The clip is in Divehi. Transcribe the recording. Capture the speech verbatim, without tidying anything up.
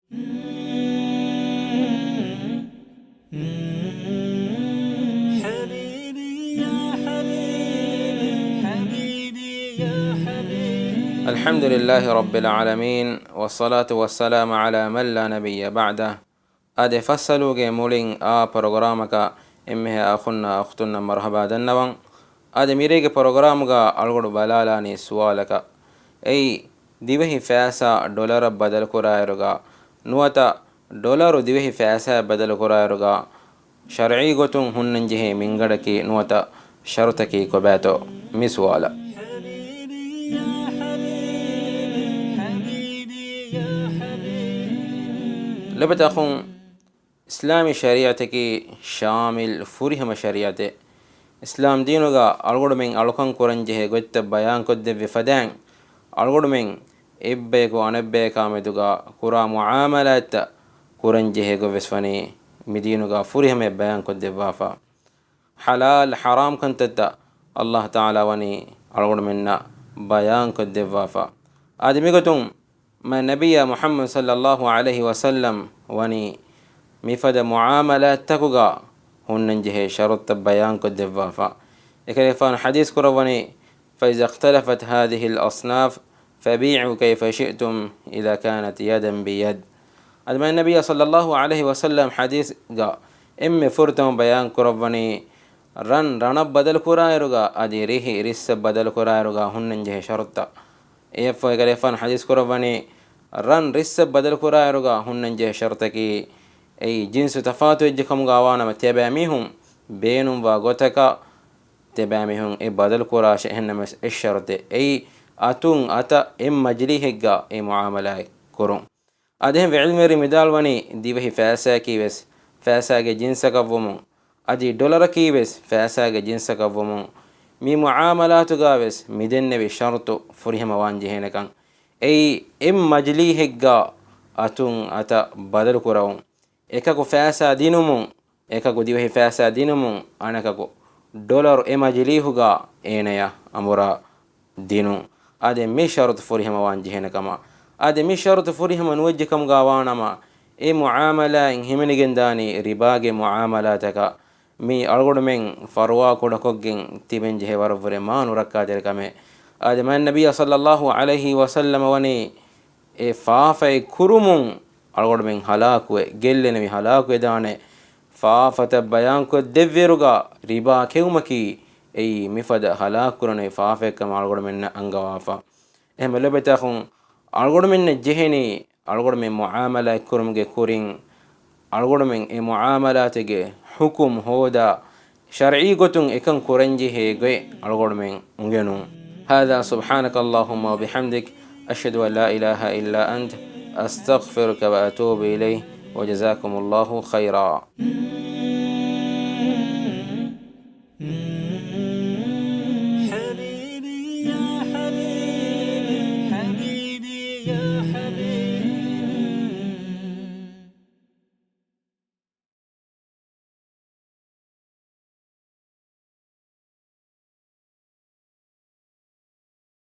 الحمد لله رب العالمين، والصلاة والسلام على من لا نبي بعده. އާދެ، ފައްސަލުގެ މުޅިން އާ ޕްރޮގްރާމަކަށް އެންމެހައި އަޚުންނާ އުޚްތުންނަށް މަރުޙަބާ ދަންނަވަން. އާދެ، މިރޭގެ ޕްރޮގްރާމްގަ އަޅުގަނޑު ބަލާލާނީ ސުވާލަކަށް. އެއީ، ދިވެހި ފައިސާ ޑޮލަރަށް ބަދަލުކުރާއިރުގަ ނުވަތަ ޑޮލަރު ދިވެހި ފައިސާއަށް ބަދަލުކުރާއިރުގަ ޝަރްޢީ ގޮތުން ހުންނަންޖެހޭ މިންގަނޑަކީ ނުވަތަ ޝަރުތަކީ ކޮބާތޯ؟ މި ސުވާލަށް. ލޮބުވެތި އަޚުން، އިސްލާމީ ޝަރީޢަތަކީ ޝާމިލް ފުރިހަމަ ޝަރީޢަތެއް. އިސްލާމް ދީނުގަ އަޅުގަނޑުމެން އަޅުކަން ކުރަންޖެހޭ ގޮތްތައް ބަޔާންކޮށްދެއްވި ފަދައިން، އަޅުގަނޑުމެން އެއްބަޔަކު އަނެއްބަޔަކާ މެދުގަ ކުރާ މުޢާމަލާތްތައް ކުރަންޖެހޭ ގޮތްވެސް ވަނީ މި ދީނުގަ ފުރިހަމައަށް ބަޔާންކޮށްދެއްވާފަ. ޙަލާލް ޙަރާމް ކަންތައްތައް ﷲ ތަޢާލާ ވަނީ އަޅުގަނޑުމެންނަށް ބަޔާންކޮށްދެއްވާފަ. އާދެ، މިގޮތުން މާތް ނަބިއްޔާ މުޙައްމަދު ޞައްލައްލާހު ޢަލައިހި ވަސައްލަމް ވަނީ މިފަދަ މުޢާމަލާތްތަކުގަ ހުންނަންޖެހޭ ޝަރުޠުތައް ބަޔާންކޮށްދެއްވާފަ. އެކަލޭގެފާނު ޙަދީޘް ކުރައްވަނީ، فإذا اختلفت هذه الأصناف فبيعوا كيف شئتم إذا كانت يدا بيد. އަދި މާތް ނަބިއްޔާ ޞައްލައްލާހު ޢަލައިހި ވަސައްލަމް ޙަދީޘްގަ އެންމެ ފުރަތަމަ ބަޔާން ކުރައްވަނީ، ރަން ރަނަށް ބަދަލުކުރާއިރުގަ އަދި ރިހި ރިއްސަށް ބަދަލުކުރާއިރުގަ ހުންނަންޖެހޭ ޝަރުޠުތައް. އެއަށްފަހު އެކަލޭގެފާނު ޙަދީޘް ކުރައްވަނީ، ރަން ރިއްސަށް ބަދަލުކުރާއިރުގަ ހުންނަންޖެހޭ ޝަރުޠަކީ، އެއީ ޖިންސު ތަފާތުވެއްޖެކަމުގަ ވާނަމަ ތިޔަބައިމީހުން ބޭނުންވާ ގޮތަކަށް ތިޔަބައިމީހުން އެ ބަދަލުކުރާށޭ. އެހެންނަމަވެސް އެއް ޝަރުޠެއް އެއީ، އަތުން އަތަށް އެއް މަޖިލީހެއްގަ އެ މުޢާމަލާތް ކުރުން. އަދި އެހެންވެ ޢިލްމުވެރިން ވިދާޅުވަނީ، ދިވެހި ފައިސާއަކީވެސް ފައިސާގެ ޖިންސަކަށްވުމުން، އަދި ޑޮލަރަކީވެސް ފައިސާގެ ޖިންސަކަށްވުމުން، މި މުޢާމަލާތުގަވެސް މިދެންނެވި ޝަރުޠު ފުރިހަމަވާން ޖެހޭނެކަން. އެއީ، އެއް މަޖިލީހެއްގަ އަތުން އަތަށް ބަދަލުކުރަވުން. އެކަކު ފައިސާ ދިނުމުން، އެކަކު ދިވެހި ފައިސާ ދިނުމުން، އަނެކަކު ޑޮލަރު އެ މަޖިލީހުގަ އޭނަޔަށް އަނބުރާ ދިނުން. އާދެ، މި ޝަރުޠު ފުރިހަމަވާން ޖެހޭނެ ކަމަށް. އާދެ، މި ޝަރުޠު ފުރިހަމަ ނުވެއްޖެކަމުގަ ވާނަމަ، އެ މުޢާމަލާތް ހިމެނިގެންދާނީ ރިބާގެ މުޢާމަލާތަކަށް. މީ އަޅުގަނޑުމެން ފަރުވާކުޑަކޮށްގެން ތިބެންޖެހޭ ވަރަށްވުރެ މާ ނުރައްކާތެރި ކަމެއް. އާދެ، މާތް ނަބިއްޔާ ޞައްލައްލާހު ޢަލައިހި ވަސައްލަމަ ވަނީ އެ ފާފައެއް ކުރުމުން އަޅުގަނޑުމެން ހަލާކުވެ، ގެއްލެނިވި ހަލާކުވެދާނެ ފާފަތައް ބަޔާންކޮށްދެއްވިއިރުގަ، ރިބާ ކެއުމަކީ އެއީ މިފަދަ ހަލާކުކުރަނިވި ފާފައެއްކަމަށް އަޅުގަނޑުމެންނަށް އަންގަވާފަ. އެހެންވެ ލޮބުވެތި އަޚުން، އަޅުގަނޑުމެންނަށް ޖެހެނީ އަޅުގަނޑުމެން މުޢާމަލާތްކުރުމުގެ ކުރިން، އަޅުގަނޑުމެން އެ މުޢާމަލާތުގެ ޙުކުމް ހޯދާ، ޝަރްޢީ ގޮތުން އެކަން ކުރަންޖެހޭ ގޮތް އަޅުގަނޑުމެން އުނގެނުން. هذا سبحانك اللهم وبحمدك، أشهد أن لا إله إلا أنت، أستغفرك وأتوب إليك، وجزاكم الله خيرا.